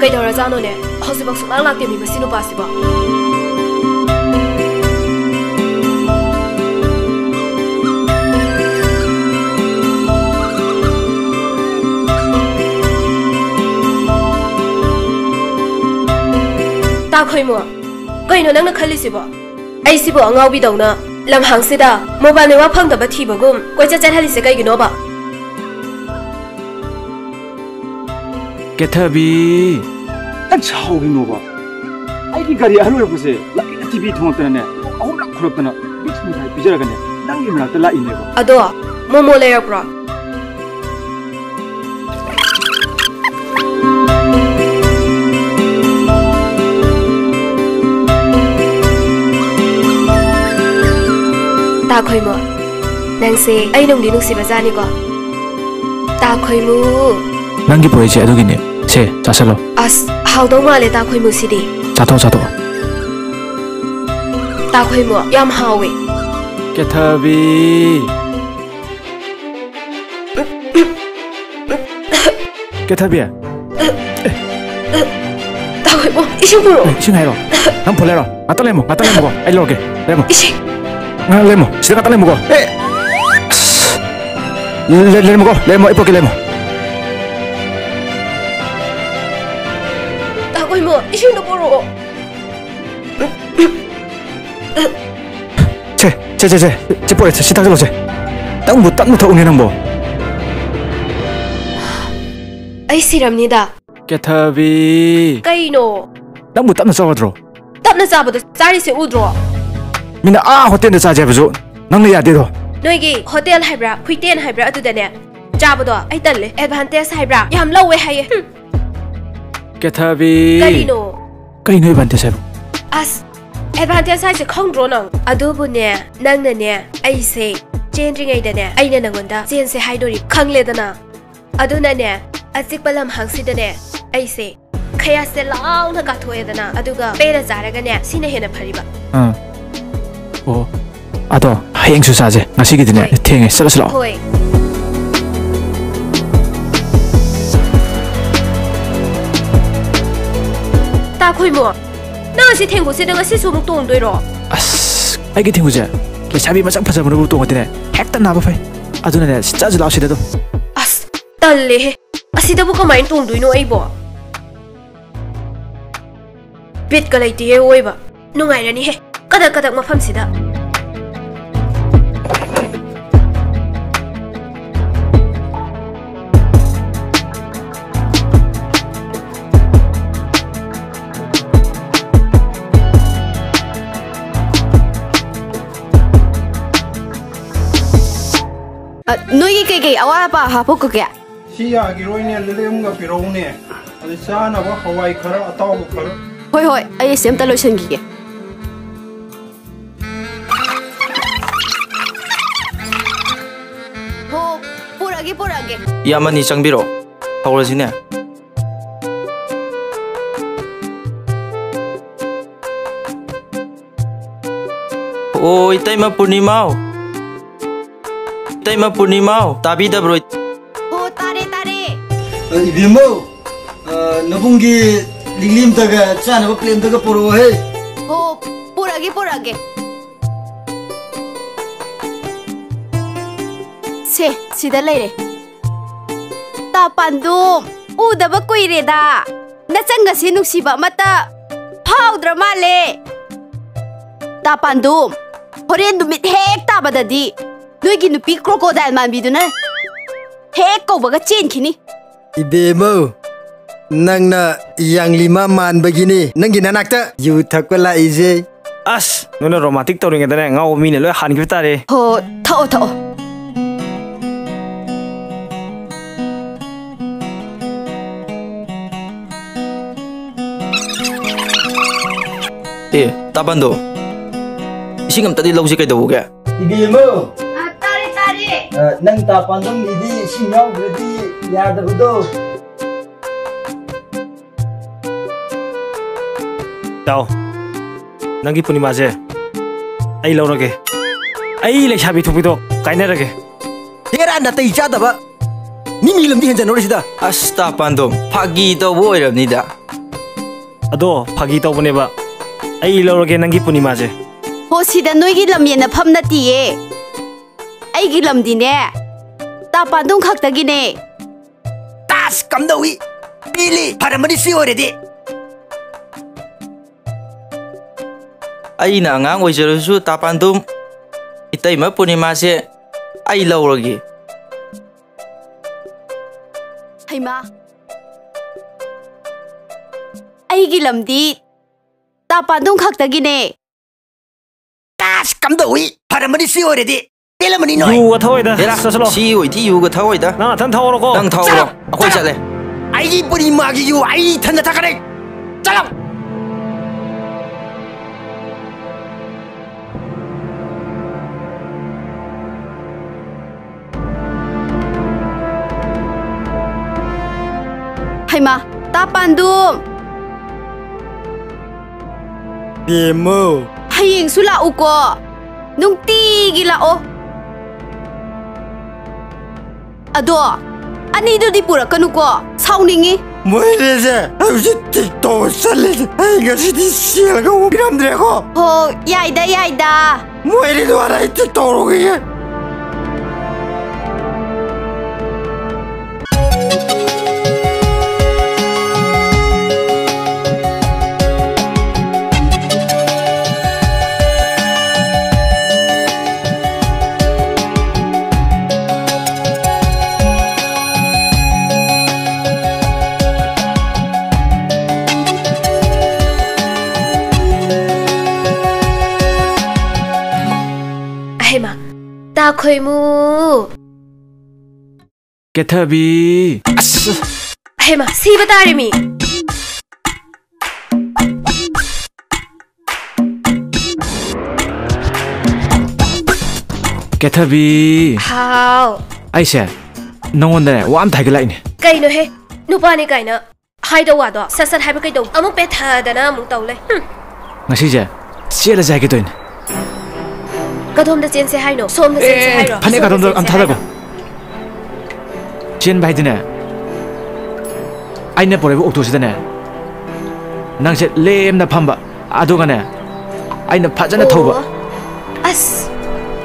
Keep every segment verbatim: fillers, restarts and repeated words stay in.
ꯀꯩꯗꯧꯔꯖꯥꯠꯅꯣꯅꯦ? ꯍꯧꯖꯤꯛꯐꯥꯎ ꯁꯨꯡꯂꯥꯛ ꯂꯥꯛꯇꯦ ꯃꯤ ꯃꯁꯤ ꯅꯨꯄꯥꯁꯤꯕꯣ꯫ ꯇꯥ ꯈꯣꯏꯃꯨ, ꯀꯩꯅꯣ ꯅꯪꯅ ꯈꯜꯂꯤꯁꯤꯕꯣ? ꯑꯩꯁꯤꯕꯨ ꯑꯉꯥꯎꯕꯤꯗꯧꯅ ꯂꯝꯍꯥꯡꯁꯤꯗ mobile network ꯐꯪꯗꯕ ꯊꯤꯕꯒꯨꯝ ꯀꯣꯏꯆꯠ ꯆꯠꯍꯜꯂꯤꯁꯦ ꯀꯩꯒꯤꯅꯣꯕ? ꯀꯦꯊꯕꯤ꯫ ꯅꯪ ꯁꯥꯎꯔꯤꯅꯣꯕ? ꯑꯩꯒꯤ ꯒꯥꯔꯤ ꯑꯍꯜ ꯑꯣꯏꯔꯛꯄꯁꯦ ꯂꯝꯕꯤꯗ ꯇꯤ ꯚꯤ ꯊꯣꯡꯉꯛꯇꯅꯅꯦ, ꯑꯍꯨꯝꯂꯛ ꯈꯨꯂꯛꯇꯅ ꯕꯤꯁ ꯃꯤꯊꯥꯏ ꯄꯤꯖꯔꯒꯅꯦ, ꯅꯪꯒꯤ ꯃꯅꯥꯛꯇ ꯂꯥꯛꯏꯅꯦꯕ꯫ ꯑꯗꯣ ꯃꯣꯃꯣ ꯂꯩꯔꯛꯄ꯭ꯔꯣ? ꯇꯥ ꯈꯣꯏꯃꯨ, ꯅꯪꯁꯦ ꯑꯩ ꯅꯨꯡꯗꯤ ꯅꯨꯡꯁꯤꯕꯖꯥꯠꯅꯤꯀꯣ꯫ ꯇꯥ ꯈꯣꯏꯃꯨ꯫ ꯅꯪꯒꯤ ꯄꯣꯔꯩꯁꯦ ꯑꯗꯨꯒꯤꯅꯦ꯫ ꯁꯦ, ꯆꯥꯁꯜꯂꯣ꯫ ꯑꯁ, ꯍꯥꯎꯗꯧ ꯃꯥꯜꯂꯦ ꯇꯥ ꯈꯣꯏꯃꯨꯁꯤꯗꯤ꯫ ꯆꯥꯊꯣꯛꯑꯣ, ꯆꯥꯊꯣꯛꯑꯣ꯫ ꯇꯥ ꯈꯣꯏꯃꯨ, ꯌꯥꯝ ꯍꯥꯎꯋꯦ꯫ ꯀꯦꯊꯕꯤ꯫ ꯀꯦꯊꯕꯤ꯫ ꯇꯥ ꯈꯣꯏꯃꯨ, ꯏꯁꯤꯡ ꯄꯨꯔꯛꯑꯣ꯫ ꯑꯦ, ꯏꯁꯤꯡ ꯍꯥꯏꯔꯣ? ꯅꯪ ꯐꯨꯜ ꯂꯩꯔꯣ? ꯉꯥꯛꯇꯪ ꯂꯩꯔꯝꯃꯣ, ꯉꯥꯛꯇꯪ ꯂꯩꯔꯝꯃꯣꯀꯣ꯫ ꯑꯩ ꯂꯧꯔꯒꯦ꯫ ꯂꯩꯔꯝꯃꯣ꯫ ꯏꯁꯤꯡ꯫ ꯉꯥꯏꯍꯥꯛ ꯂꯩꯔꯝꯃꯣ, ꯁꯤꯗ ꯉꯥꯛꯇꯪ ꯂꯩꯔꯝꯃꯣꯀꯣ꯫ ꯑꯦ! ꯑꯁ! ꯂꯩ-, ꯂꯩꯔꯝꯃꯣꯀꯣ, ꯂꯩꯔꯝꯃꯣ, ꯑꯩ ꯄꯨꯔꯛꯀꯦ, ꯂꯩꯔꯝꯃꯣ꯫ ꯇꯥ ꯈꯣꯏꯃꯨ, ꯏꯁꯤꯡꯗꯣ ꯄꯨꯔꯛꯑꯣ꯫ ꯁꯦ, ꯁꯦ, ꯁꯦ, ꯁꯦ, ꯁꯤ ꯄꯣꯔꯛꯑꯦ, ꯁꯤ ꯊꯛꯆꯜꯂꯣꯁꯦ꯫ ꯅꯪꯕꯨ ꯇꯞꯅ ꯊꯛꯎꯅꯦ ꯅꯪꯕꯣ꯫ ꯑꯩ ꯁꯤꯔꯝꯅꯤꯗ꯫ ꯀꯦꯊꯕꯤ꯫ ꯀꯩꯅꯣ? ꯅꯪꯕꯨ ꯇꯞꯅ ꯆꯥꯒꯗ꯭ꯔꯣ? ꯇꯞꯅ ꯆꯥꯕꯗꯣ ꯆꯥꯔꯤꯁꯦ ꯎꯗ꯭ꯔꯣ? ꯃꯤꯅ ꯑꯥ ꯍꯣꯇꯦꯜꯗ ꯆꯥꯁꯦ ꯍꯥꯏꯕꯁꯨ ꯅꯪꯅ ꯌꯥꯗꯦꯗꯣ꯫ ꯅꯣꯏꯒꯤ ꯍꯣꯇꯦꯜ ꯍꯥꯏꯕ꯭ꯔꯥ, ꯍꯨꯏꯇꯦꯟ ꯍꯥꯏꯕ꯭ꯔꯥ, ꯑꯗꯨꯗꯅꯦ ꯆꯥꯕꯗꯣ ꯑꯩ ꯇꯜꯂꯦ꯫ Advantage ꯍꯥꯏꯕ꯭ꯔꯥ? ꯌꯥꯝ ꯂꯧꯋꯦ ꯍꯥꯏꯌꯦ꯫ ꯍꯨꯝ꯫ ꯀꯦꯊꯕꯤ꯫ ꯀꯔꯤꯅꯣ? ꯀꯩꯅꯣ advantage ꯍꯥꯏꯕꯨ? ꯑꯁ, advantage ꯍꯥꯏꯁꯦ ꯈꯪꯗ꯭ꯔꯣ ꯅꯪ? ꯑꯗꯨꯕꯨꯅꯦ, ꯅꯪꯅꯅꯦ, ꯑꯩꯁꯦ ꯆꯦꯟꯗ꯭ꯔꯤꯉꯩꯗꯅꯦ, ꯑꯩꯅ ꯅꯪꯉꯣꯟꯗ ꯆꯦꯟꯁꯦ ꯍꯥꯏꯗꯣꯔꯤ, ꯈꯪꯂꯦꯗꯅ? ꯑꯗꯨꯅꯅꯦ, ꯑꯆꯤꯛꯄ ꯂꯝꯍꯥꯡꯁꯤꯗꯅꯦ, ꯑꯩꯁꯦ ꯈꯌꯥꯁꯦ ꯂꯥꯎꯅ ꯀꯥꯊꯣꯛꯑꯦꯗꯅ, ꯑꯗꯨꯒ ꯄꯦꯔ ꯆꯥꯔꯒꯅꯦ, ꯁꯤꯅ ꯍꯦꯟꯅ ꯐꯔꯤꯕ꯫ ꯑꯥ꯫ ꯑꯣ꯫ ꯑꯗꯣ ꯍꯌꯦꯡꯁꯨ ꯆꯥꯁꯦ, ꯉꯁꯤꯒꯤꯗꯤꯅꯦ ꯍꯣꯏ꯫ ꯊꯦꯡꯉꯦ, ꯆꯠꯂꯁꯤ ꯂꯥꯛꯑꯣ꯫ ꯍꯣꯏ꯫ ꯇꯥꯈꯣꯏꯃꯣ, ꯅꯪ ꯑꯁꯤ ꯊꯦꯡꯒꯨꯁꯤꯗ ꯉꯁꯤꯁꯨ ꯑꯃꯨꯛ ꯇꯣꯡꯗꯣꯏꯔꯣ? ꯑꯁ, ꯑꯩꯒꯤ ꯊꯦꯡꯒꯨꯁꯦ ꯂꯩꯁꯥꯕꯤ ꯃꯁꯛ ꯐꯖꯕꯅꯕꯨ ꯇꯣꯡꯉꯗꯤꯅꯦ ꯍꯦꯛꯇ ꯅꯥꯕ ꯐꯩ꯫ ꯑꯗꯨꯅꯅꯦ, ꯆꯠꯂꯁꯤ ꯂꯥꯛꯑꯣ ꯁꯤꯗ ꯑꯗꯨꯝ꯫ ꯑꯁ, ꯇꯜꯂꯦꯍꯦ꯫ ꯑꯁꯤꯗꯕꯨ ꯀꯃꯥꯏꯅ ꯇꯣꯡꯗꯣꯏꯅꯣ ꯑꯩꯕꯣ? ꯕꯤꯠꯀ ꯂꯩꯇꯦꯍꯦ ꯑꯣꯏꯕ꯫ ꯅꯨꯡꯉꯥꯏꯔꯅꯤꯍꯦ, ꯀꯗꯛ ꯀꯗꯛ ꯃꯐꯝꯁꯤꯗ꯫ ꯑ, ꯅꯣꯏꯒꯤ ꯀꯩꯀꯩ ꯑꯋꯥꯠ ꯑꯄꯥ ꯍꯥꯞꯄꯛꯀꯒꯦ? ꯁꯤ ꯌꯥꯈꯤꯔꯣꯏꯅꯦ, ꯂꯤꯂꯦꯝꯒ ꯄꯤꯔꯛꯎꯅꯦ꯫ ꯑꯗꯩ ꯆꯥꯅꯕ ꯍꯋꯥꯏ ꯈꯔ, ꯑꯇꯥꯎꯕ ꯈꯔ꯫ ꯍꯣꯏ, ꯍꯣꯏ, ꯑꯩ ꯑꯁꯤ ꯑꯝꯇ ꯂꯣꯏꯁꯟꯈꯤꯒꯦ꯫ ꯍꯣ, ꯄꯨꯔꯛꯑꯒꯦ, ꯄꯨꯔꯛꯑꯒꯦ꯫ ꯏꯌꯥꯝꯕꯅꯤ ꯆꯪꯕꯤꯔꯛꯑꯣ꯫ ꯍꯧꯔꯁꯤꯅꯦ꯫ ꯑꯣ, ꯏꯇꯩꯃ ꯄꯨꯔꯅꯤꯃꯥꯎ꯫ ꯏꯇꯩꯃ ꯄꯨꯔꯅꯤꯃꯥꯎ, ꯇꯥꯕꯤꯗꯕ꯭ꯔꯣ? ꯍꯣ, ꯇꯥꯔꯦ, ꯇꯥꯔꯦ꯫ ꯑ, ꯏꯕꯦꯝꯃꯧ, ꯑ, ꯅꯕꯨꯡꯒꯤ ꯂꯤꯛꯂꯤ ꯑꯝꯇꯒ ꯆꯥꯅꯕ ꯄ꯭ꯂꯦꯠ ꯑꯝꯇꯒ ꯄꯨꯔꯛꯑꯣꯍꯦ꯫ ꯍꯣ, ꯄꯨꯔꯛꯑꯒꯦ, ꯄꯨꯔꯛꯑꯒꯦ꯫ ꯁꯦ, ꯁꯤꯗ ꯂꯩꯔꯦ꯫ ꯇꯥ ꯄꯥꯟꯗꯨꯝ, ꯎꯗꯕ ꯀꯨꯏꯔꯦꯗ꯫ ꯅꯆꯪꯒꯁꯦ ꯅꯨꯡꯁꯤꯕ ꯑꯃꯠꯇ ꯐꯥꯎꯗ꯭ꯔ ꯃꯥꯜꯂꯦ꯫ ꯇꯥ ꯄꯥꯟꯗꯨꯝ, ꯍꯣꯔꯦꯟ ꯅꯨꯃꯤꯠ ꯍꯦꯛ ꯇꯥꯕꯗꯗꯤ ꯅꯣꯏꯒꯤ ꯅꯨꯄꯤ crocodile ꯃꯥꯟꯕꯤꯗꯨꯅ ꯍꯦꯛ ꯀꯧꯕꯒ ꯆꯦꯟꯈꯤꯅꯤ꯫ ꯏꯕꯦꯝꯃꯧ, ꯅꯪꯅ ꯌꯥꯡꯂꯤꯃꯥ ꯃꯥꯟꯕꯒꯤꯅꯤ ꯅꯪꯒꯤ ꯅꯅꯥꯛꯇ ꯌꯨ ꯊꯛꯄ ꯂꯥꯛꯏꯁꯦ꯫ ꯑꯁ, ꯅꯣꯏꯅ romantic ꯇꯧꯔꯤꯉꯩꯗꯅꯦ, ꯉꯥꯎꯕ ꯃꯤꯅ ꯂꯣꯏ ꯍꯥꯟꯈꯤꯕ ꯇꯥꯔꯦ꯫ ꯍꯣ, ꯊꯛꯑꯣ, ꯊꯛꯑꯣ꯫ ꯑꯦ, ꯇꯥ ꯄꯥꯟꯗꯨꯝ, ꯏꯁꯤꯡ ꯑꯝꯇꯗꯤ ꯂꯧꯁꯤ ꯀꯩꯗꯧꯕꯒꯦ? ꯏꯕꯦꯝꯃꯧ! ꯑ, ꯇꯥꯔꯦ, ꯇꯥꯔꯦ꯫ ꯑ, ꯅꯪ ꯇꯥ ꯄꯥꯟꯗꯨꯝꯒꯤꯗꯤ ꯏꯁꯤꯡ ꯌꯥꯎꯗ꯭ꯔꯗꯤ ꯌꯥꯗꯕꯗꯣ꯫ ꯌꯥꯎ꯫ ꯅꯪꯒꯤ ꯄꯨꯔꯅꯤꯃꯥꯁꯦ ꯑꯩ ꯂꯧꯔꯒꯦ꯫ ꯑꯩ ꯂꯩꯁꯥꯕꯤ ꯊꯣꯛꯄꯤꯗꯣ ꯀꯥꯏꯅꯔꯒꯦ꯫ ꯍꯦꯔꯥ, ꯅꯥꯇꯩ ꯆꯥꯗꯕ! ꯃꯤ ꯃꯤ ꯂꯝꯗꯤ ꯍꯦꯟꯖꯟꯅꯧꯔꯦ ꯁꯤꯗ꯫ ꯑꯁ, ꯇꯥ ꯄꯥꯟꯗꯣꯝ, ꯐꯥꯒꯤ ꯇꯧꯕ ꯑꯣꯏꯔꯝꯅꯤꯗ꯫ ꯑꯗꯣ ꯐꯥꯒꯤ ꯇꯧꯕꯅꯦꯕ꯫ ꯑꯩ ꯂꯧꯔꯒꯦ ꯅꯪꯒꯤ ꯄꯨꯔꯅꯤꯃꯥꯁꯦ꯫ ꯍꯣ, ꯁꯤꯗ ꯅꯣꯏꯒꯤ ꯂꯝ ꯌꯦꯟꯅꯐꯝ ꯅꯠꯇꯤꯌꯦ꯫ ꯑꯩꯒꯤ ꯂꯝꯗꯤꯅꯦ, ꯇꯥ ꯄꯥꯟꯗꯣꯝ ꯈꯛꯇꯒꯤꯅꯦ꯫ ꯇꯥꯁ! ꯀꯝꯗꯧꯏ? ꯄꯦꯜꯂꯤ! ꯐꯔꯝꯃꯅꯤ ꯁꯤ ꯑꯣꯏꯔꯗꯤ꯫ ꯑꯩꯅ ꯑꯉꯥꯡ ꯑꯣꯏꯖꯔꯁꯨ, ꯇꯥ ꯄꯥꯟꯗꯨꯝ, ꯏꯇꯩꯃ ꯄꯨꯔꯅꯤꯃꯥꯁꯦ ꯑꯩ ꯂꯧꯔꯒꯦ꯫ ꯍꯩꯃꯥ, ꯑꯩꯒꯤ ꯂꯝꯗꯤ ꯇꯥ ꯄꯥꯟꯗꯨꯝ ꯈꯛꯇꯒꯤꯅꯦ꯫ ꯇꯥꯁ! ꯀꯝꯗꯧꯏ? ꯐꯔꯝꯃꯅꯤ ꯁꯤ ꯑꯣꯏꯔꯗꯤ꯫ ꯄꯦꯜꯂꯝꯃꯅꯤ ꯅꯣꯏ꯫ ꯌꯨꯒ ꯊꯛꯑꯣꯏꯗ꯫ ꯍꯦꯔꯥ, ꯆꯠꯁꯤꯜꯂꯣ꯫ ꯁꯤ ꯑꯣꯏꯊꯤ ꯌꯨꯒ ꯊꯛꯑꯣꯏꯗ꯫ ꯅꯪ ꯅꯊꯟ ꯊꯛꯑꯣꯔꯣꯀꯣ꯫ ꯅꯪ ꯊꯛꯑꯣꯔꯣ? ꯆꯠꯂꯣ꯫ ꯑꯩꯈꯣꯏ ꯆꯠꯂꯦ꯫ ꯑꯩꯒꯤ ꯄꯨꯔꯅꯤꯃꯥꯒꯤ ꯌꯨ ꯑꯩ ꯏꯊꯟꯗ ꯊꯛꯀꯅꯤ꯫ ꯆꯠꯂꯣ꯫ ꯍꯩꯃꯥ, ꯇꯥ ꯄꯥꯟꯗꯨꯝ꯫ ꯕꯦꯝꯃꯧ꯫ ꯍꯌꯦꯡꯁꯨ ꯂꯥꯛꯎꯀꯣ꯫ ꯅꯨꯡꯇꯤꯒꯤ ꯂꯥꯛꯑꯣ꯫ ꯑꯗꯣ, ꯑꯅꯤꯗꯨꯗꯤ ꯄꯨꯔꯛꯀꯅꯨꯀꯣ꯫ ꯁꯥꯎꯅꯤꯡꯉꯤ꯫ ꯃꯣꯏꯅꯤꯁꯦ ꯍꯧꯖꯤꯛ ꯇꯤꯛꯇꯣꯛ ꯆꯠꯂꯤꯁꯦ꯫ ꯑꯩ ꯉꯁꯤꯗꯤ ꯁꯦꯜꯒ ꯎꯕꯤꯔꯝꯗ꯭ꯔꯦꯀꯣ꯫ ꯍꯣ, ꯌꯥꯏꯗ, ꯌꯥꯏꯗ꯫ ꯃꯣꯏ ꯑꯅꯤꯗꯣ ꯍꯥꯟꯅ ꯑꯩ ꯇꯤꯛ ꯇꯧꯔꯨꯈꯤꯒꯦ꯫ ꯑꯍꯩꯃꯥ, ꯇꯥꯈꯣꯏꯃꯨ꯫ ꯀꯦꯊꯕꯤ꯫ ꯑꯁ! ꯑꯍꯩꯃꯥ, ꯁꯤꯕ ꯇꯥꯔꯦꯃꯤ꯫ ꯀꯦꯊꯕꯤ꯫ ꯍꯥꯎ꯫ ꯑꯩꯁꯦ ꯅꯉꯣꯟꯗꯅꯦ ꯋꯥ ꯑꯝꯇ ꯍꯥꯏꯒꯦ ꯂꯥꯛꯏꯅꯦ꯫ ꯀꯩꯅꯣꯍꯦ? ꯅꯨꯄꯥꯅꯤ ꯀꯥꯏꯅ ꯍꯥꯏꯗꯧ ꯋꯥꯗꯣ ꯁꯠ ꯁꯠ ꯍꯥꯏꯕ ꯀꯩꯗꯧ? ꯑꯃꯨꯛ ꯄꯦꯊꯗꯅ ꯑꯃꯨꯛ ꯇꯧ ꯂꯩ꯫ ꯍꯨꯝ꯫ ꯉꯁꯤꯁꯦ ꯆꯦꯜꯂꯁꯦ ꯍꯥꯏꯒꯦ ꯇꯧꯔꯤꯅꯦ꯫ ꯀꯗꯣꯝꯗ ꯆꯦꯟꯁꯦ ꯍꯥꯏꯅꯣ? ꯁꯣꯝꯗ ꯆꯦꯟꯁꯦ ꯍꯥꯏꯔꯣ? ꯐꯅꯦꯛ ꯁꯣꯝꯗ ꯀꯗꯣꯝꯗ ꯆꯦꯟꯁꯦ ꯑꯝ ꯊꯥꯗꯈꯣ꯫ ꯍꯥꯏꯔꯣ? ꯆꯦꯟꯕ ꯍꯥꯏꯗꯤꯅꯦ, ꯑꯩꯅ ꯄꯨꯔꯛꯏꯕ ꯑꯣꯛꯇꯣꯁꯤꯗꯅꯦ, ꯅꯪꯁꯦ ꯂꯦꯝꯅ ꯐꯝꯕ, ꯑꯗꯨꯒꯅꯦ, ꯑꯩꯅ ꯐꯖꯅ ꯊꯧꯕ꯫ ꯑꯣ꯫ ꯑꯁ,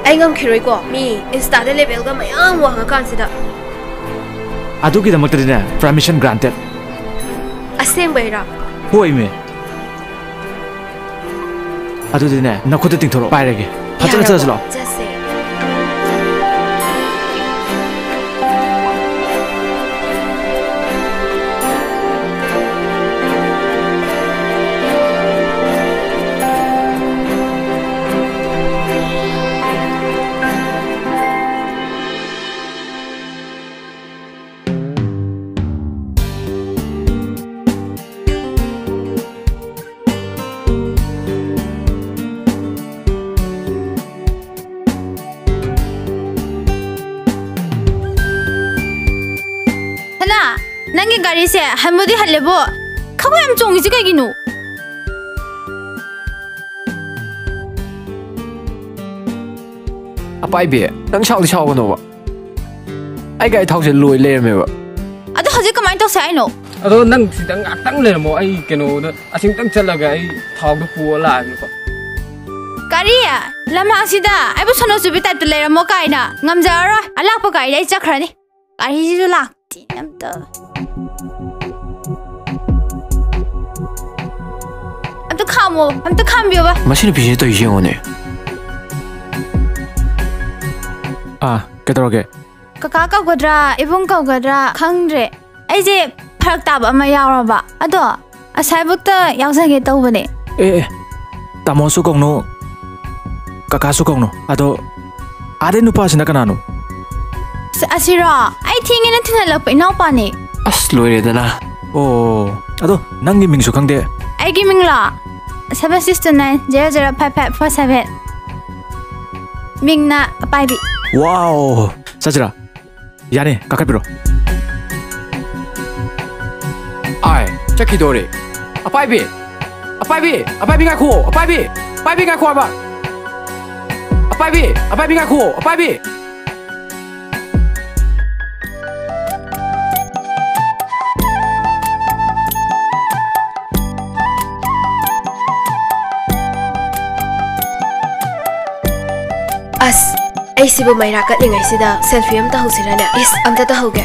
ꯑꯩ ꯉꯝꯈꯤꯔꯣꯏꯀꯣ, ꯃꯤ Insta-ꯗ level-ꯒ ꯃꯌꯥꯝ ꯋꯥꯡꯉꯀꯥꯟꯁꯤꯗ꯫ ꯑꯗꯨꯒꯤꯗꯃꯛꯇꯗꯤꯅꯦ, permission granted꯫ ꯑꯁꯦꯡꯕꯩꯔꯣ? ꯍꯣꯏꯃꯤ꯫ ꯑꯗꯨꯗꯤꯅꯦ, ꯅꯈꯨꯠꯇ ꯇꯤꯡꯊꯣꯔꯛꯑꯣ, ꯄꯥꯏꯔꯒꯦ꯫ ꯐꯖꯅ ꯌꯥꯔꯕꯣ? ꯆꯠꯂꯁꯤ ꯂꯥꯛꯑꯣ꯫ ꯆꯠꯁꯦ꯫ ꯁꯅꯥ, ꯅꯪꯒꯤ ꯒꯥꯔꯤꯁꯦ ꯍꯟꯕꯨꯗꯤ ꯍꯜꯂꯦꯕꯣ, ꯈꯪꯉꯨ ꯌꯥꯝ ꯆꯣꯡꯉꯤꯁꯤ ꯀꯩꯒꯤꯅꯣ? ꯑꯄꯥꯏꯕꯤ, ꯅꯪ ꯁꯥꯎꯗꯤ ꯁꯥꯎꯒꯅꯣꯕ꯫ ꯑꯩ ꯒꯥꯔꯤ ꯊꯥꯎꯁꯦ ꯂꯣꯏ ꯂꯩꯔꯝꯃꯦꯕ꯫ ꯑꯗꯣ ꯍꯧꯖꯤꯛ ꯀꯃꯥꯏꯅ ꯇꯧꯁꯦ ꯍꯥꯏꯅꯣ? ꯑꯗꯣ ꯅꯪ ꯁꯤꯗ ꯉꯥꯛꯇꯪ ꯂꯩꯔꯝꯃꯣ, ꯑꯩ ꯀꯩꯅꯣꯗ ꯑꯁꯤꯃꯇꯪ ꯆꯠꯂꯒ ꯑꯩ ꯊꯥꯎꯗꯣ ꯄꯨꯔ ꯂꯥꯛꯑꯒꯦꯀꯣ꯫ ꯀꯔꯤ? ꯂꯝꯍꯥꯡꯁꯤꯗ ꯑꯩꯕꯨ ꯁꯣꯅꯣ ꯆꯨꯕꯤ type-ꯇ ꯂꯩꯔꯝꯃꯣ ꯀꯥꯏꯅ? ꯉꯝꯖꯔꯔꯣꯏ꯫ ꯑꯂꯥꯛꯄ ꯒꯥꯔꯤꯗ ꯑꯩ ꯆꯠꯈ꯭ꯔꯅꯤ꯫ ꯒꯥꯔꯤꯁꯤꯁꯨ ꯂꯥꯛꯇꯦ ꯑꯝꯇ꯫ ꯑꯝꯇ ꯈꯥꯝꯃꯣ, ꯑꯝꯇ ꯈꯥꯝꯕꯤꯌꯣꯕ꯫ ꯃꯁꯤ ꯅꯨꯄꯤꯁꯤꯅ ꯇꯧꯔꯤꯁꯤ ꯌꯦꯡꯉꯨꯅꯦ꯫ ꯑꯥ, ꯀꯩꯗꯧꯔꯒꯦ? ꯀꯀꯥ ꯀꯧꯒꯗ꯭ꯔꯥ, ꯏꯕꯨꯡ ꯀꯧꯒꯗ꯭ꯔꯥ ꯈꯪꯗ꯭ꯔꯦ꯫ ꯑꯩꯁꯦ ꯐꯔꯛ ꯇꯥꯕ ꯑꯃ ꯌꯥꯎꯔꯕ꯫ ꯑꯗꯣ ꯑꯁꯥꯏꯕꯨꯛꯇ ꯌꯥꯎꯖꯒꯦ ꯇꯧꯕꯅꯦ꯫ ꯑꯦ, ꯑꯦ, ꯇꯥꯃꯣꯁꯨ ꯀꯧꯅꯨ, ꯀꯀꯥꯁꯨ ꯀꯧꯅꯨ꯫ ꯑꯗꯣ ꯑꯥꯗꯩ ꯅꯨꯄꯥꯁꯤꯅ ꯀꯅꯥꯅꯣ? ꯑꯁ, ꯑꯁꯤꯔꯣ? ꯑꯩ ꯊꯦꯡꯉꯦꯅ ꯊꯤꯟꯍꯜꯂꯛꯄ ꯏꯅꯥꯎꯄꯥꯅꯦ꯫ ꯑꯁ, ꯂꯣꯏꯔꯦꯗꯅ꯫ ꯑꯣ, ꯑꯗꯣ ꯅꯪꯒꯤ ꯃꯤꯡꯁꯨ ꯈꯪꯗꯦ? ꯑꯩꯒꯤ ꯃꯤꯡꯂꯣ? Seven six two nine zero zero five five four seven꯫ ꯃꯤꯡꯅ ꯑꯄꯥꯏꯕꯤ꯫ ꯋꯥꯎ! ꯆꯠꯁꯤꯔꯥ? ꯌꯥꯅꯤ, ꯀꯥꯈꯠꯄꯤꯔꯣ꯫ I ꯆꯠꯈꯤꯗꯣꯔꯦ꯫ ꯑꯄꯥꯏꯕꯤ! ꯑꯄꯥꯏꯕꯤ! ꯑꯄꯥꯏꯕꯤ ꯉꯥꯏꯈꯨꯑꯣ! ꯑꯄꯥꯏꯕꯤ! ꯑꯄꯥꯏꯕꯤ ꯉꯥꯏꯈꯣ ꯍꯥꯏꯕ! ꯑꯄꯥꯏꯕꯤ! ꯑꯄꯥꯏꯕꯤ ꯉꯥꯏꯈꯨꯑꯣ! ꯑꯄꯥꯏꯕꯤ! ꯑꯁ, ꯑꯩꯁꯤꯕꯨ ꯃꯩꯔꯥ ꯀꯠꯂꯤꯉꯩꯁꯤꯗ selfie ꯑꯝꯇ ꯍꯧꯁꯤꯔꯅꯦ? ꯏꯁ, ꯑꯝꯇ ꯇꯧꯍꯧꯒꯦ꯫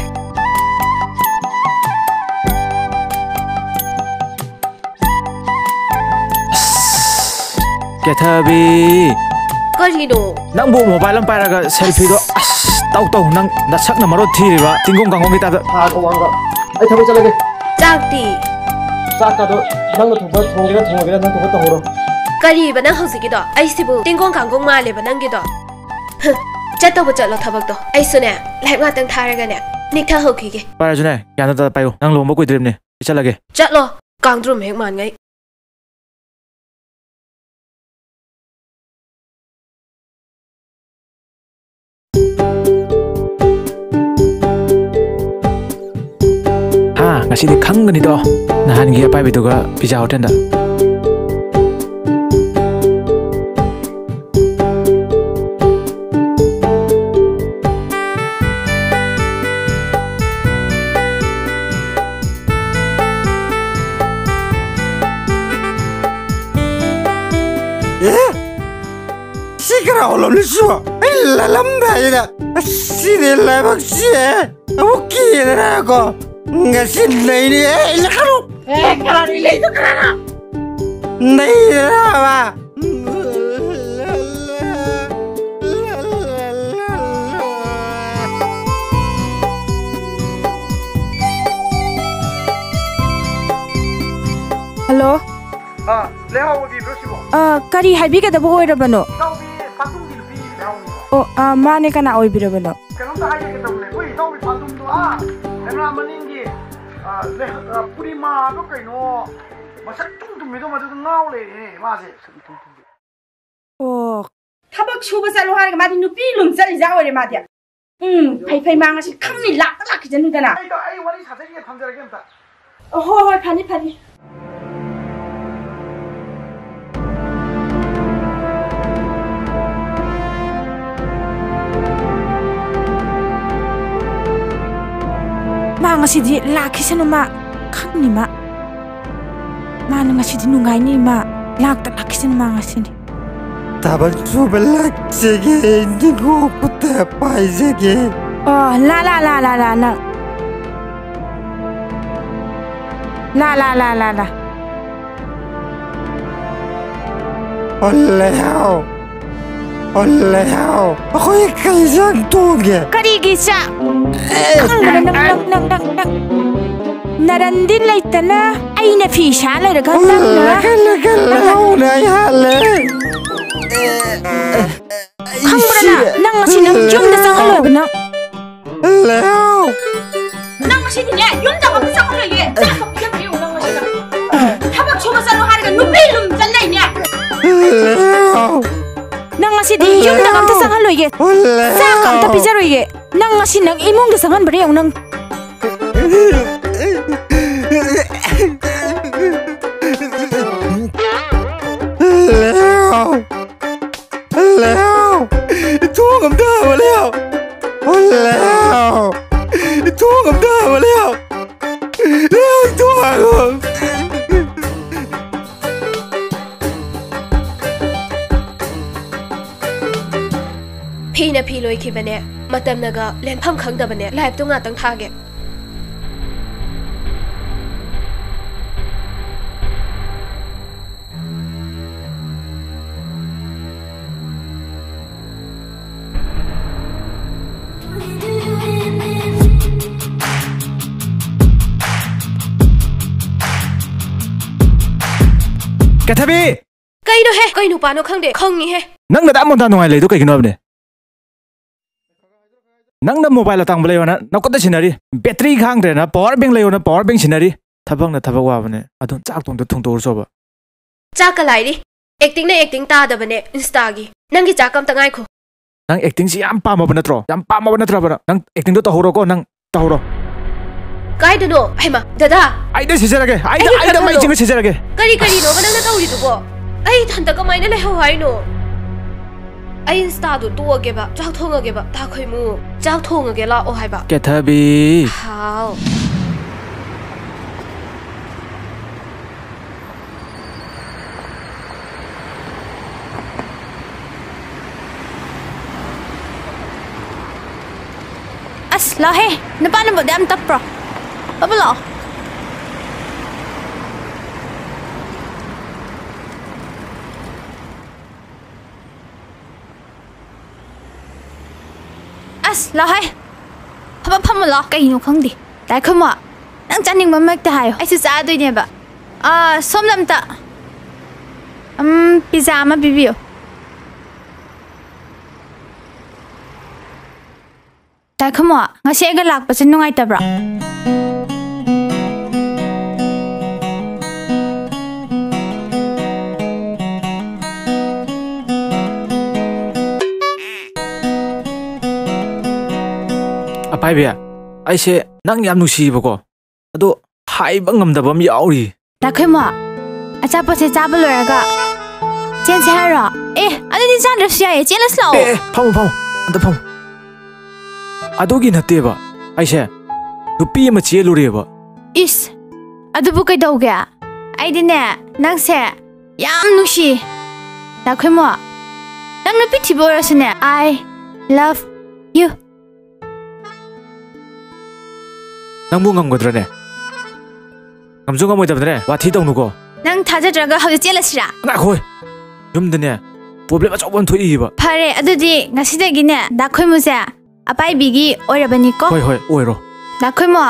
ꯀꯦꯊꯕꯤ꯫ ꯀꯔꯤꯅꯣ? ꯅꯪꯕꯨ mobile ꯑꯃ ꯄꯥꯏꯔꯒ selfieꯗꯣ, ꯑꯁ꯫ ꯑꯁ, ꯇꯧ, ꯇꯧ, ꯅꯪ ꯅꯁꯛꯅ ꯃꯔꯣ ꯊꯤꯔꯤꯕ ꯇꯤꯡꯒꯣꯡ ꯀꯥꯡꯒꯣꯡꯒꯤ ꯇꯥꯏꯞꯇ꯫ ꯊꯥꯒ ꯋꯥꯡꯒ꯫ ꯑꯩ ꯊꯕꯛ ꯆꯠꯂꯒꯦ꯫ ꯆꯥꯛꯇꯤ? ꯆꯥꯛꯀꯗꯣ ꯅꯪꯅ ꯊꯣꯡꯕ ꯊꯣꯡꯒꯦꯔꯥ ꯊꯣꯡꯉꯣꯏꯒꯦꯔꯥ ꯅꯪ ꯊꯣꯡꯕ ꯇꯧꯍꯧꯔꯣ꯫ ꯀꯔꯤꯕ ꯅꯪ ꯍꯧꯖꯤꯛꯀꯤꯗꯣ? ꯑꯩꯁꯤꯕꯨ ꯇꯤꯡꯒꯣꯡ ꯀꯥꯡꯒꯣꯡ ꯃꯥꯜꯂꯦꯕ ꯅꯪꯒꯤꯗꯣ꯫ ꯍꯨꯝ, ꯆꯠꯇꯧꯕ ꯆꯠꯂꯣ ꯊꯕꯛꯇꯣ꯫ ꯑꯩꯁꯨꯅꯦ, live ꯉꯥꯛꯇꯪ ꯊꯥꯔꯒꯅꯦ, ꯅꯤꯛꯊꯍꯧꯈꯤꯒꯦ꯫ ꯄꯥꯏꯔꯁꯨꯅꯦ, ꯒ꯭ꯌꯥꯟ ꯇꯥ ꯄꯥꯏꯌꯨ꯫ ꯅꯪ ꯂꯨꯍꯣꯡꯕ ꯀꯨꯏꯗ꯭ꯔꯤꯕꯅꯦ꯫ ꯑꯩ ꯆꯠꯂꯒꯦ꯫ ꯆꯠꯂꯣ, ꯀꯥꯡꯗ꯭ꯔꯨꯝ ꯍꯦꯛ ꯃꯥꯟꯉꯩ꯫ ꯍꯥ, ꯉꯁꯤꯗꯤ ꯈꯪꯒꯅꯤꯗꯣ, ꯅꯍꯥꯟꯒꯤ ꯑꯄꯥꯏꯕꯤꯗꯨꯒ pizza hotelꯗ꯫ ꯑꯦ? ꯁꯤ ꯀꯅꯥ ꯑꯣꯜꯂꯝꯂꯤꯁꯤꯕꯣ? ꯑꯩ ꯂꯥꯜꯂꯝꯗꯥꯏꯗ꯫ ꯑꯁ, ꯁꯤꯗꯤ ꯂꯥꯏꯕꯛꯁꯤ ꯑꯃꯨꯛ ꯀꯤꯗꯅꯀꯣ꯫ ꯉꯁꯤ ꯅꯩꯅꯤ ꯑꯩ ꯂꯥꯛꯀꯅꯨ꯫ ꯑꯦ, ꯀꯅꯥꯅꯣ ꯂꯩꯗꯣ ꯀꯅꯥꯅꯣ? ꯅꯩꯗꯅꯕ꯫ ꯍꯜꯂꯣ꯫ ꯑꯥ, ꯂꯩꯍꯥꯎ ꯑꯣꯏꯕꯤꯕ꯭ꯔꯣ ꯁꯤꯕꯣ? ꯑꯥ, ꯀꯔꯤ ꯍꯥꯏꯕꯤꯒꯗꯕ ꯑꯣꯏꯔꯕꯅꯣ? ꯏꯇꯥꯎꯕꯤ, ꯄꯥꯟꯗꯨꯝꯒꯤ ꯅꯨꯄꯤ ꯂꯩꯍꯥꯎꯅꯤꯀꯣ? ꯑꯣ, ꯑꯥ, ꯃꯥꯅꯦ, ꯀꯅꯥ ꯑꯣꯏꯕꯤꯔꯕꯅꯣ? ꯀꯩꯅꯣꯝꯇ ꯍꯥꯏꯖꯒꯦ ꯇꯧꯕꯅꯦ, ꯑꯩꯈꯣꯏ ꯏꯇꯥꯎꯕꯤ ꯄꯥꯟꯗꯨꯝꯗꯣ, ꯑꯥ, ꯀꯩꯅꯣ ꯃꯅꯤꯡꯒꯤ, ꯑꯥ, ꯂꯩ-, ꯑꯥ, ꯄꯨꯔꯅꯤꯃꯥꯗꯣ ꯀꯩꯅꯣ, ꯃꯁꯛ ꯏꯇꯨꯝ ꯇꯨꯝꯕꯤꯗꯣ ꯃꯗꯨꯗ ꯉꯥꯎ ꯂꯩꯔꯦꯅꯦ ꯃꯥꯁꯦ꯫ ꯑꯣ꯫ ꯊꯕꯛ ꯁꯨꯕ ꯆꯠꯂꯣ ꯍꯥꯏꯔꯒ ꯃꯥꯗꯤ ꯅꯨꯄꯤ ꯂꯨꯝ ꯆꯠꯂꯤꯖꯥ ꯑꯣꯏꯔꯦ ꯃꯥꯗꯤ꯫ ꯎꯝ, ꯐꯩ ꯐꯩ, ꯃꯥ ꯉꯁꯤ ꯈꯪꯅꯤ ꯂꯥꯛꯇ ꯂꯥꯛꯈꯤꯖꯅꯨꯗꯅ꯫ ꯑꯩ, ꯑꯩ ꯋꯥꯔꯤ ꯁꯥꯖꯒꯦ, ꯊꯝꯖꯔꯒꯦ ꯑꯝꯇ꯫ ꯑꯣ, ꯍꯣꯏ, ꯍꯣꯏ, ꯐꯅꯤ, ꯐꯅꯤ꯫ ꯃꯥ ꯉꯁꯤꯗꯤ ꯂꯥꯛꯈꯤꯁꯅꯨ, ꯃꯥ ꯈꯪꯅꯤ, ꯃꯥ꯫ ꯃꯥꯅ ꯉꯁꯤꯗꯤ ꯅꯨꯡꯉꯥꯏꯅꯤ, ꯃꯥ꯫ ꯂꯥꯛꯇ ꯂꯥꯛꯈꯤꯁꯅꯨ, ꯃꯥ ꯉꯁꯤꯗꯤ꯫ ꯊꯕꯛ ꯁꯨꯕ ꯂꯥꯛꯆꯒꯦ, ꯏꯟꯗꯤꯒꯣ ꯈꯨꯠꯇ ꯄꯥꯏꯖꯒꯦ꯫ ꯑꯣ, ꯂꯥ, ꯂꯥ, ꯂꯥ, ꯂꯥ, ꯂꯥ, ꯂꯥ꯫ ꯂꯥ, ꯂꯥ, ꯂꯥ, ꯂꯥ, ꯂꯥ꯫ ꯑꯣ, ꯂꯩꯍꯥꯎ꯫ ꯑꯣ, ꯂꯩꯍꯥꯎ꯫ ꯑꯩꯈꯣꯏ ꯀꯩ ꯏꯟꯖꯥꯡ ꯊꯣꯡꯒꯦ? ꯀꯔꯤꯒꯤ ꯆꯥꯛ? ꯈꯪꯕ꯭ꯔꯥ ꯅꯪ, ꯅꯪ, ꯅꯪ, ꯅꯪ, ꯅꯪ? ꯅꯔꯟꯗꯤ ꯂꯩꯇꯅ ꯑꯩꯅ ꯐꯤ ꯁꯥ ꯂꯩꯔꯒ ꯅꯪꯅ ꯂꯩꯍꯥꯎꯅ ꯑꯩ ꯍꯥꯠꯂꯦ꯫ ꯈꯪꯕ꯭ꯔꯥ ꯅꯪ? ꯅꯪ ꯉꯁꯤ ꯅꯪ ꯌꯨꯝꯗ ꯆꯪꯍꯜꯂꯣꯏꯕ ꯅꯪ꯫ ꯂꯩꯍꯥꯎ꯫ ꯅꯪ ꯉꯁꯤꯗꯤꯅꯦ, ꯌꯨꯝꯗ ꯑꯃꯨꯛ ꯆꯪꯍꯜꯂꯣꯏꯌꯦ꯫ ꯆꯥꯛ ꯑꯃꯨꯛ ꯄꯤꯖꯕꯤꯌꯨ ꯅꯪ ꯉꯁꯤꯗꯤ꯫ ꯊꯕꯛ ꯁꯨꯕ ꯆꯠꯂꯣ ꯍꯥꯏꯔꯒ ꯅꯨꯄꯤ ꯂꯨꯝ ꯆꯠ ꯂꯩꯅꯦ꯫ ꯂꯩꯍꯥꯎ꯫ ꯅꯪ ꯉꯁꯤꯗꯤ ꯌꯨꯝꯗ ꯑꯝꯇ ꯆꯪꯍꯜꯂꯣꯏꯌꯦ꯫ ꯆꯥꯛ ꯑꯝꯇ ꯄꯤꯖꯔꯣꯏꯌꯦ꯫ ꯅꯪ ꯉꯁꯤ ꯅꯪ ꯏꯃꯨꯡꯗ ꯆꯪꯍꯟꯕ꯭ꯔꯥ ꯌꯦꯡꯉꯨ ꯅꯪ꯫ ꯂꯩꯍꯥꯎ꯫ ꯂꯩꯍꯥꯎ꯫ ꯏꯊꯣꯡ ꯑꯝꯇ ꯍꯥꯡꯉꯣ, ꯂꯩꯍꯥꯎ꯫ ꯂꯩꯍꯥꯎ꯫ ꯏꯊꯣꯡ ꯑꯝꯇ ꯍꯥꯡꯉꯣ, ꯂꯩꯍꯥꯎ꯫ ꯂꯩꯍꯥꯎ, ꯏꯊꯣꯡ ꯍꯥꯡꯉꯣ꯫ ꯐꯤꯅ ꯐꯤ ꯂꯣꯏꯈꯤꯕꯅꯦ, ꯃꯇꯝꯅꯒ ꯂꯦꯟꯐꯝ ꯈꯪꯗꯕꯅꯦ꯫ ꯂꯥꯏꯞꯇꯣ ꯉꯥꯛꯇꯪ ꯊꯥꯒꯦ꯫ ꯀꯩꯊꯕꯤ! ꯀꯩꯅꯣꯍꯦ? ꯀꯩ ꯅꯨꯄꯥꯅꯣ ꯈꯪꯗꯦ, ꯈꯪꯉꯤꯍꯦ꯫ ꯅꯪ ꯅꯗꯥ ꯃꯣꯟꯗꯥ ꯅꯨꯡꯉꯥꯏ ꯂꯩꯗꯣ ꯀꯩꯒꯤꯅꯣ ꯍꯥꯏꯕꯅꯦ? ꯅꯪꯅ ꯃꯣꯕꯥꯏꯜ ꯑꯇꯥꯡꯕ ꯂꯩꯌꯣꯅ ꯅꯈꯨꯠꯇ ꯁꯤꯟꯅꯔꯤ, ꯕꯦꯇ꯭ꯔꯤ ꯈꯥꯡꯗ꯭ꯔꯦꯅ ꯄꯋꯥꯔ ꯕꯦꯡ ꯂꯩꯌꯣꯅ ꯄꯋꯥꯔ ꯕꯦꯡ ꯁꯤꯟꯅꯔꯤ꯫ ꯊꯕꯛꯅ ꯊꯕꯛ ꯋꯥꯕꯅꯦ, ꯑꯗꯨꯝ ꯆꯥꯛ ꯊꯣꯡꯗ ꯊꯣꯡꯗꯣꯛꯎꯔꯁꯣꯕ꯫ ꯆꯥꯛꯀ ꯂꯥꯏꯔꯤ, ꯑꯦꯛꯇꯤꯡꯅ ꯑꯦꯛꯇꯤꯡ ꯇꯥꯗꯕꯅꯦ ꯏꯟꯁꯇꯥꯒꯤ꯫ ꯅꯪꯒꯤ ꯆꯥꯛ ꯑꯝꯇ ꯉꯥꯏꯈꯣ꯫ ꯅꯪ ꯑꯦꯛꯇꯤꯡꯁꯤ ꯌꯥꯝ ꯄꯥꯝꯃꯕ ꯅꯠꯇ꯭ꯔꯣ? ꯌꯥꯝ ꯄꯥꯝꯃꯕ ꯅꯠꯇ꯭ꯔꯕ ꯅꯪ? ꯅꯪ ꯑꯦꯛꯇꯤꯡꯗꯣ ꯇꯧꯍꯧꯔꯣꯀꯣ, ꯅꯪ ꯇꯧꯍꯧꯔꯣ꯫ ꯀꯥꯏꯗꯅꯣ? ꯍꯩꯃꯥ, ꯗꯗꯥ! ꯑꯩꯅ ꯁꯤꯖꯔꯒꯦ꯫ ꯑꯩꯅ, ꯑꯩꯒꯤ ꯑꯩꯅ ꯈꯔ ꯃꯩ ꯈꯜꯂꯣ꯫ ꯆꯤꯡꯉ ꯁꯤꯖꯔꯒꯦ꯫ ꯀꯔꯤ ꯀꯔꯤꯅꯣꯕ ꯅꯪꯅ ꯇꯧꯔꯤꯗꯨꯕꯣ? ꯑꯩ ꯏꯊꯟꯇ ꯀꯃꯥꯏꯅ ꯂꯩꯍꯧ ꯍꯥꯏꯅꯣ? ꯑꯩ ꯏꯟꯁꯇꯥꯗꯣ ꯇꯣꯛꯑꯒꯦꯕ꯫ ꯆꯥꯛ ꯊꯣꯡꯉꯒꯦꯕ꯫ ꯇꯥꯈꯣꯏꯃꯨ, ꯆꯥꯛ ꯊꯣꯡꯉꯒꯦ ꯂꯥꯛꯑꯣ ꯍꯥꯏꯕ꯫ ꯀꯦꯊꯕꯤ꯫ ꯍꯥꯎ꯫ ꯑꯁ, ꯂꯥꯛꯍꯦ꯫ ꯅꯨꯄꯥ ꯅꯨꯄꯥꯗ ꯌꯥꯝ ꯇꯞꯄ꯭ꯔꯣ? ꯕꯕꯥ ꯂꯥꯛꯑꯣ꯫ ꯑꯁ, ꯂꯥꯛꯍꯦ꯫ ꯐꯝ-, ꯐꯝꯃꯣ ꯂꯥꯛꯑꯣ꯫ ꯀꯩꯅꯣ ꯈꯪꯗꯦ꯫ ꯇꯥꯏꯈꯨꯝꯃꯣ, ꯅꯪ ꯆꯥꯅꯤꯡꯕ ꯑꯃ ꯍꯦꯛꯇ ꯍꯥꯏꯌꯣ꯫ ꯑꯩꯁꯨ ꯆꯥꯗꯣꯏꯅꯦꯕ꯫ ꯑꯥ, ꯁꯣꯝꯗ ꯑꯝꯇ꯫ ꯎꯝ, ꯄꯤꯖꯥ ꯑꯃ ꯄꯤꯕꯤꯌꯨ꯫ ꯇꯥꯏꯈꯨꯝꯃꯣ, ꯉꯁꯤ ꯑꯩꯒ ꯂꯥꯛꯄꯁꯦ ꯅꯨꯡꯉꯥꯏꯇꯕ꯭ꯔꯣ? ꯑꯄꯥꯏꯕꯤ, ꯑꯩꯁꯦ ꯅꯪ ꯌꯥꯝ ꯅꯨꯡꯁꯤꯌꯦꯕꯀꯣ꯫ ꯑꯗꯣ ꯍꯥꯏꯕ ꯉꯝꯗꯕ ꯑꯃ ꯌꯥꯎꯔꯤ꯫ ꯇꯥꯈꯣꯏꯃꯣ, ꯑꯆꯥꯄꯣꯠꯁꯦ ꯆꯥꯕ ꯂꯣꯏꯔꯒ ꯆꯦꯟꯁꯦ ꯍꯥꯏꯔꯣ? ꯑꯦ, ꯑꯗꯨꯗꯤ ꯆꯥꯗ꯭ꯔꯁꯨ ꯌꯥꯏꯌꯦ, ꯆꯦꯜꯂꯁꯤ ꯂꯥꯛꯑꯣ꯫ ꯑꯦ, ꯑꯦ, ꯐꯝꯃꯣ, ꯐꯝꯃꯣ, ꯑꯝꯇ ꯐꯝꯃꯣ꯫ ꯑꯗꯨꯒꯤ ꯅꯠꯇꯦꯕ, ꯑꯩꯁꯦ ꯅꯨꯄꯤ ꯑꯃ ꯆꯦꯜꯂꯨꯔꯦꯕ꯫ ꯏꯁ, ꯑꯗꯨꯕꯨ ꯀꯩꯗꯧꯒꯦ? ꯑꯩꯗꯤꯅꯦ, ꯅꯪꯁꯦ ꯌꯥꯝ ꯅꯨꯡꯁꯤ꯫ ꯇꯥꯈꯣꯏꯃꯣ, ꯅꯪ ꯅꯨꯄꯤ ꯊꯤꯕ ꯑꯣꯏꯔꯁꯨꯅꯦ, I love you꯫ ꯅꯪꯕꯨ ꯉꯝꯒꯗ꯭ꯔꯅꯦ? ꯉꯝꯁꯨ ꯉꯝꯃꯣꯏꯗꯕꯗꯅꯦ, ꯋꯥꯊꯤ ꯇꯧꯅꯨꯀꯣ꯫ ꯅꯪ ꯊꯥꯖꯗ꯭ꯔꯒ ꯍꯧꯖꯤꯛ ꯆꯦꯜꯂꯁꯤꯔꯥ? ꯉꯥꯏꯈꯣ꯫ ꯌꯨꯝꯗꯅꯦ, problem ꯑꯆꯧꯕ ꯑꯃ ꯊꯣꯛꯏꯕ꯫ ꯐꯔꯦ, ꯑꯗꯨꯗꯤ ꯉꯁꯤꯗꯒꯤꯅꯦ, ꯗꯥ ꯈꯣꯏꯃꯨꯁꯦ ꯑꯄꯥꯏꯕꯤꯒꯤ ꯑꯣꯏꯔꯕꯅꯤꯀꯣ꯫ ꯍꯣꯏ, ꯍꯣꯏ, ꯑꯣꯏꯔꯣ꯫ ꯗꯥ ꯈꯣꯏꯃꯨ,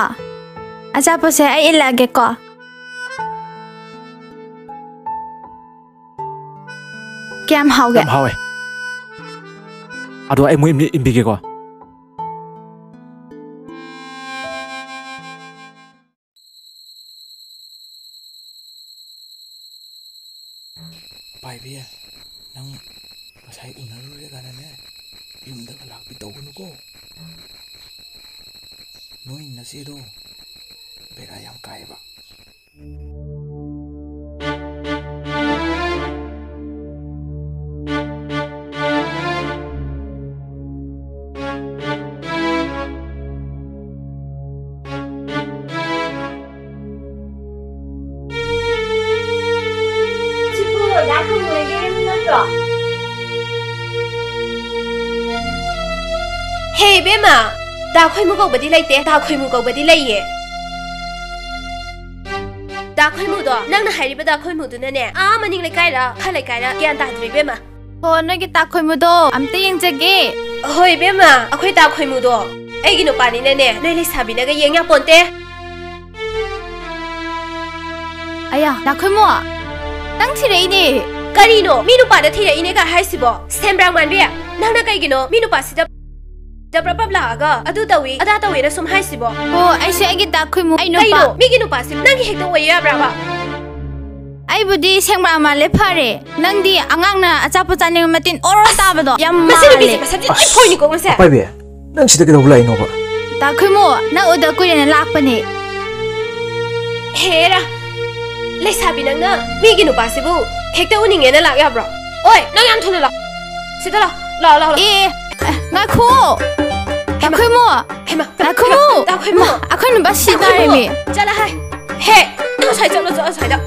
ꯑꯆꯥꯄꯣꯠꯁꯦ ꯑꯩ ꯏꯜꯂꯛꯑꯒꯦꯀꯣ꯫ ꯀꯌꯥꯝ ꯍꯥꯎꯒꯦ? ꯌꯥꯝ ꯍꯥꯎꯋꯦ꯫ ꯑꯗꯣ ꯑꯩ ꯃꯣꯏ ꯏꯟꯕꯤꯒꯦꯀꯣ꯫ ꯄꯥꯏꯕꯤ, ꯅꯪ ꯉꯁꯥꯏ ꯎꯅꯔꯨꯔꯦ ꯀꯥꯏꯅꯅꯦ, ꯌꯨꯝꯗꯒ ꯂꯥꯛꯄꯤ ꯇꯧꯒꯅꯨꯀꯣ꯫ ꯅꯣꯏ ꯅꯆꯦꯗꯣ ꯕꯦꯔꯥ ꯌꯥꯝ ꯀꯥꯏꯌꯦꯕ꯫ ꯁꯤꯕꯨ ꯗꯥ ꯈꯣꯏꯃꯨ ꯍꯣꯏꯒꯤ ꯌꯨꯝ ꯅꯠꯇ꯭ꯔꯣ? ꯍꯦ ꯏꯕꯦꯝꯃ, ꯗꯥ ꯈꯣꯏꯃꯨ ꯀꯧꯕꯗꯤ ꯂꯩꯇꯦ, ꯗꯥ ꯈꯣꯏꯃꯨ ꯀꯧꯕꯗꯤ ꯂꯩꯌꯦ꯫ ꯗꯥ ꯈꯣꯏꯃꯨꯗꯣ, ꯅꯪꯅ ꯍꯥꯏꯔꯤꯕ ꯗꯥ ꯈꯣꯏꯃꯨꯗꯨꯅꯅꯦ, ꯑꯥ ꯃꯅꯤꯡ ꯂꯩꯀꯥꯏꯔ ꯃꯈꯥ ꯂꯩꯀꯥꯏꯔ ꯒ꯭ꯌꯥꯟ ꯇꯥꯗ꯭ꯔꯦ ꯏꯕꯦꯝꯃ꯫ ꯍꯣ, ꯅꯣꯏꯒꯤ ꯗꯥ ꯈꯣꯏꯃꯨꯗꯣ ꯑꯝꯇ ꯌꯦꯡꯖꯒꯦ꯫ ꯍꯣꯏ ꯏꯕꯦꯝꯃ, ꯑꯩꯈꯣꯏ ꯗꯥ ꯈꯣꯏꯃꯨꯗꯣ ꯑꯩꯒꯤ ꯅꯨꯄꯥꯅꯤꯅꯅꯦ, ꯅꯣꯏ ꯂꯩꯁꯥꯕꯤꯅꯒ ꯌꯦꯡ ꯌꯥꯄꯣꯟꯇꯦ꯫ ꯑꯌꯥ, ꯗꯥ ꯈꯣꯏꯃꯨ, ꯅꯪ ꯊꯤꯔꯛꯏꯅꯦ꯫ ꯀꯔꯤꯅꯣ? ꯃꯤ ꯅꯨꯄꯥꯗ ꯊꯤꯔꯛꯏꯅꯦꯒ ꯍꯥꯏꯁꯤꯕꯣ? ꯁꯦꯟꯕ꯭ꯔꯥꯡ ꯃꯥꯟꯕꯤ, ꯅꯪꯅ ꯀꯩꯒꯤꯅꯣ ꯃꯤ ꯅꯨꯄꯥꯁꯤꯗ ꯄ꯭ꯔꯞ ꯄ꯭ꯔꯞ ꯂꯥꯛꯑꯒ ꯑꯗꯨ ꯇꯧꯏ, ꯑꯗꯥ ꯇꯧꯏꯅ ꯁꯨꯝ ꯍꯥꯏꯁꯤꯕꯣ? ꯑꯣ, ꯑꯩꯁꯦ ꯑꯩꯒꯤ ꯗꯥ ꯈꯣꯏꯃꯨ, ꯑꯩ ꯅꯨꯄꯥ꯫ ꯀꯩꯅꯣ? ꯃꯤꯒꯤ ꯅꯨꯄꯥꯁꯤ ꯅꯪꯒꯤ ꯍꯦꯛꯇ ꯑꯣꯏ ꯌꯥꯕ꯭ꯔꯥꯕ? ꯑꯩꯕꯨꯗꯤ ꯁꯦꯡꯕ꯭ꯔꯥꯡ ꯃꯥꯜꯂꯦ, ꯐꯔꯦ꯫ ꯅꯪꯗꯤ ꯑꯉꯥꯡꯅ ꯑꯆꯥꯄꯣꯠ ꯆꯥꯅꯤꯡꯕ ꯃꯇꯤꯟ ꯑꯣꯔꯣ ꯇꯥꯕꯗꯣ ꯌꯥꯝ ꯃꯁꯤ ꯅꯨꯄꯤꯁꯦ ꯃꯥꯜꯂꯦ꯫ ꯃꯁꯝꯁꯦ ꯂꯣꯏ ꯑꯁ! ꯐꯣꯏꯅꯤꯀꯣ ꯃꯁꯦ꯫ ꯑꯄꯥꯏꯕꯤ, ꯅꯪ ꯁꯤꯗ ꯀꯩꯗꯧꯕ ꯂꯥꯛꯏꯅꯣꯕ? ꯗꯥ ꯈꯣꯏꯃꯨ, ꯅꯪ ꯎꯗ ꯀꯨꯏꯔꯦꯅ ꯂꯥꯛꯄꯅꯦ꯫ ꯍꯦꯔꯥ, ꯂꯩꯁꯥꯕꯤ ꯅꯪꯅ ꯃꯤꯒꯤ ꯅꯨꯄꯥꯁꯤꯕꯨ ꯍꯦꯛꯇ ꯎꯅꯤꯡꯉꯦꯅ ꯂꯥꯛ ꯌꯥꯕ꯭ꯔꯣ? ꯑꯣꯏ, ꯅꯪ ꯌꯥꯝ ꯊꯨꯅ ꯂꯥꯛꯑꯣ꯫ ꯁꯤꯗ ꯂꯥꯛꯑꯣ, ꯂꯥꯛꯑꯣ, ꯂꯥꯛꯑꯣ, ꯂꯥꯛꯑꯣ꯫ ꯑꯦ, ꯑꯦ, ꯉꯥꯏꯈꯣ꯫ ꯍꯦꯃꯥ, ꯉꯥꯏꯈꯣ꯫ ꯍꯦꯃꯥ, ꯉꯥꯏꯈꯣ꯫ ꯍꯦꯃꯥ, ꯗꯥ ꯈꯣꯏꯃꯨ꯫ ꯃꯥ, ꯑꯩꯈꯣꯏ ꯅꯨꯄꯥ ꯁꯤ ꯗꯥ ꯈꯣꯏꯃꯨ꯫ ꯇꯥꯔꯦꯃꯤ꯫ ꯆꯠꯂꯣ ꯍꯥꯏ꯫ ꯍꯦ, ꯅꯪ ꯉꯁꯥꯏ ꯆꯠꯂꯣ, ꯆꯠꯂꯣ, ꯑꯁ꯭ꯋꯥꯏꯗ꯫